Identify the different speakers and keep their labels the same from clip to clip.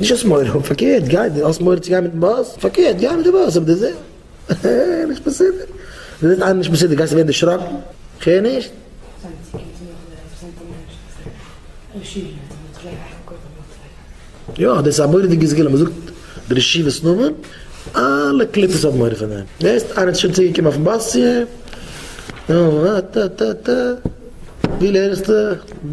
Speaker 1: נישט האסט מורא, פארקערט, גיי, דו האסט מורא צו גיין מיטן באס? פארקערט, גיי מיט די באס, אבער דו זעסט, נישט מסודר. דו זעסט איינעם נישט מסודר, גייסטו ווערן דערשראקן? כ'הער נישט. יא, דאס איז א מורא'דיגע סגולה, מ'זאגט די ראש ישיבה'ס נאמען, אלע קליפות האבן מורא פון דעם. זעסט, איינער איז שוין צוגעקומען אויפן באס צו אים, טא טא טא, ווי לערנסטו?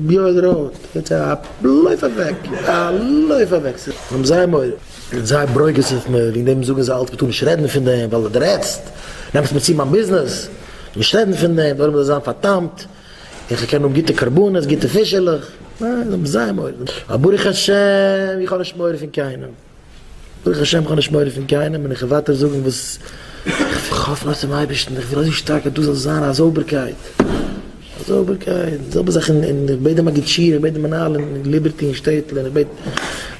Speaker 1: יואל ראטה, יעצט א לויף אוועק, א לויף אוועק, זיי האבן זייער מורא, און זייער ברוגז אויף מיר, וועגן דעם זאגן זיי אלץ מ'טאר נישט רעדן פון דעם, ווייל דו רעדסט, נעמסט מיר צו מיין ביזנעס, נישט רעדן פון דעם, דארף מען זיין פאר'טעמ'ט. איך קען האבן גוטע קרבנות, גוטע פישעלעך, ניין, זיי האבן זייער מורא. אבער ברוך השם איך האב נישט מורא פון קיינעם, ברוך השם איך האב נישט מורא פון קיינעם, און איך וועל ווייטער זאגן וואס איך האף נאר צום אייבערשטן, איך וויל אזוי שטארק אז דא זאל זיין א זויבערקייט, א זויבערקייט, די זעלבע זאך אין, איך בעט די מגיד שיעור, איך בעט די מנהל אין ליבערטי אין שטעטל, און איך בעט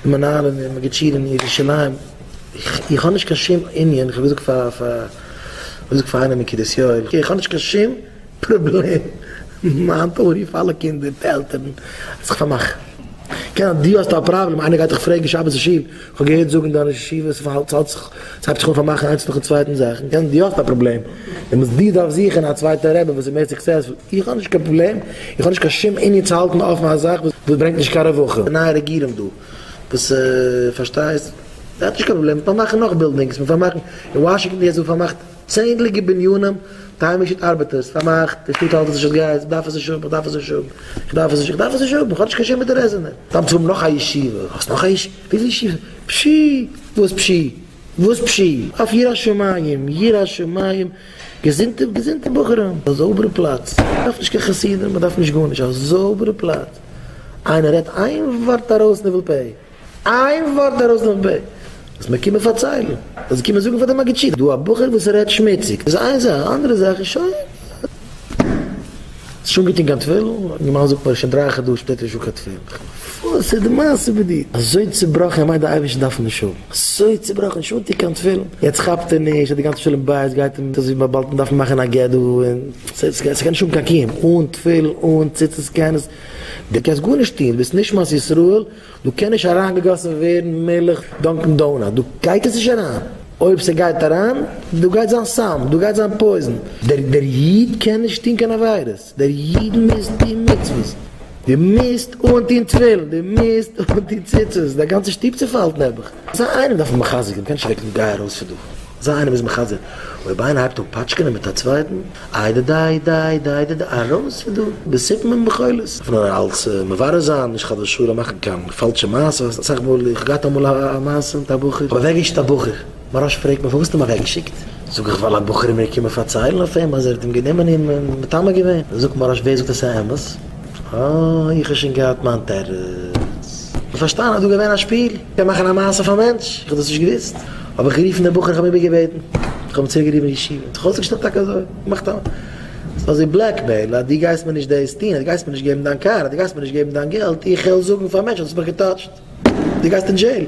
Speaker 1: די מנהל און מגיד שיעור אין ירושלים, איך האב נישט קיין שום ענין, איך האב געזאגט פאר פאר, איך האב געזאגט פאר איינעם אין קרית יואל, איך האב נישט קיין שום. פראבלעם, מיין תורה פאר אלע קינדער, די עלטערן, זיך פארמאכן. קען זיין דו האסט א פראבלעם, איינער גייט דיך פרעגן שבת אין שול, איך האב געהערט זאגן דיין ראש ישיבה, ס'האלט זיך, ס'הייבט זיך אן פארמאכן איינס נאכן צווייטן זאכן, קען זיין דו האסט א פראבלעם, דעמאלטס דו דארפסט זוכן א צווייטע רבי וואס איז מער successful, איך האב נישט קיין פראבלעם, איך האב נישט קיין שום ענין צו האלטן אפן א זאך וואס ברענגט נישט קיין רווחה. די נייע רעגירונג דא, וואס פארשטייסט, זיי האט נישט קיין פראבלעם, פארמאכן נאך buildings, מ'פארמאכן, אין וואשינגטאן די סי פארמאכט צענדליגע בנינים, היימישע ארבעטערס, פארמאכט, די שטאט האלט עס נישט גייט, איך דארף עס נישט האבן, איך דארף עס נישט האבן, איך דארף עס נישט, איך דארף עס נישט האבן, איך האב נישט קיין שום אינטערעס אין דעם. סתם צו האבן נאך א ישיבה, האסט נאך א ישיבה? וויפיל ישיבות? פשי! וואס פשי? וואס פשי? אויף יראת שמים, יראת שמים, געזונטע, געזונטע בחורים, א זויבערע פלאץ, מען דארף נישט קיין חסידים, מען דארף נישט גארנישט, א זויבערע פלאץ, איינער רעדט איין ווארט ארויס ניבול פה. איין ווארט ארויס נאך ב. זאלסט מיר קומען פארציילן. זאלסט קומען זאגן פאר די מגיד שיעור. דא א בחור וואס רעדט שמוציג. דאס איז איין זאך. אנדערע זאך איז שוין. האסט שוין געטון קיין תפילין? אינגערמאן זאגט מיר שוין דריי חדשים טוט ער נישט אן קיין תפילין. וואס איז די מעשה מיט דיר? אזוי צובראכן ער מיינט די אייבערשטן דארף מען נישט האבן. אזוי צובראכן נישט אנטון קיין תפילין. יעצט כאפט ער נישט אז די גאנצע שלום בית גייט אים אזוי ווי באלד דארף מען מאכן א גט דא און ס'קען נישט האבן קיין קיום אן תפילין אן ציצית קען עס דו קענסט גארנישט טון, דו ביסט נשמת ישראל, דא קען נישט אריינגעגאסן ווערן מילך Dunkin' Donut, דא גייט עס נישט אריין, אויב ס'גייט אריין, דא גייט זיין סם, דא גייט זיין poison, דער דער איד קען נישט טון קיין עבירות, דער איד מוז טון מצוות, דו מוזט אנטון תפילין, דו מוזט אנטון ציצית, דיין גאנצע שטוב צופאלט נעבעך. אזא איינעם דארף מען מחזק, מ'קען נישט אוועק גיי ארויס פון דא. אזא איינער מוז מחזק, אויב איינער הייבט אן פאטשקענען מיט א צווייטן, איי די דיי דיי דיי די די, ארויס פון דא, בסיפן און בחולות. דארף מען אלץ מברר זיין, נישט חס ושלום מאכן קיין פאלשע מעשות, אסאך מאל, איך האב געהאט אמאל א מעשה מיט א בחור, כ'האב אוועקגעשיקט א בחור, מוהרא"ש פרעגט מיר פארוואס האסטו אים אוועקגעשיקט? זאג איך ווייל א בחור איז מיר געקומען פארציילן אויף אים אז ער האט אים גענומען און מטמא געווען, זאגט מוהרא"ש ווער זאגט אז ס'איז אמת? אה, איך האב שוין געהאט מיין תירוץ. כ'האב פארשטאנען אז דא געווען א שפיל. קען מאכן א מעשה אויף א מענטש. איך האב דאס נישט געוואוסט. האב איך גערופן דעם בחור, איך האב אים איבערגעבעטן. איך האב אים צוריק גערופן אין ישיבה. האט זיך אויסגעשטעלט טאקע אזוי. געמאכט א. ס'איז אזוי blackmail, אז דו גייסט מיר נישט דאס טון, אז דו גייסט מיר נישט געבן דיין קאר, אז דו גייסט מיר נישט געבן דיין געלט, איך העל זאגן פאר מענטשן אז דו האסט מיך געטאטשט. דו גייסט אין jail.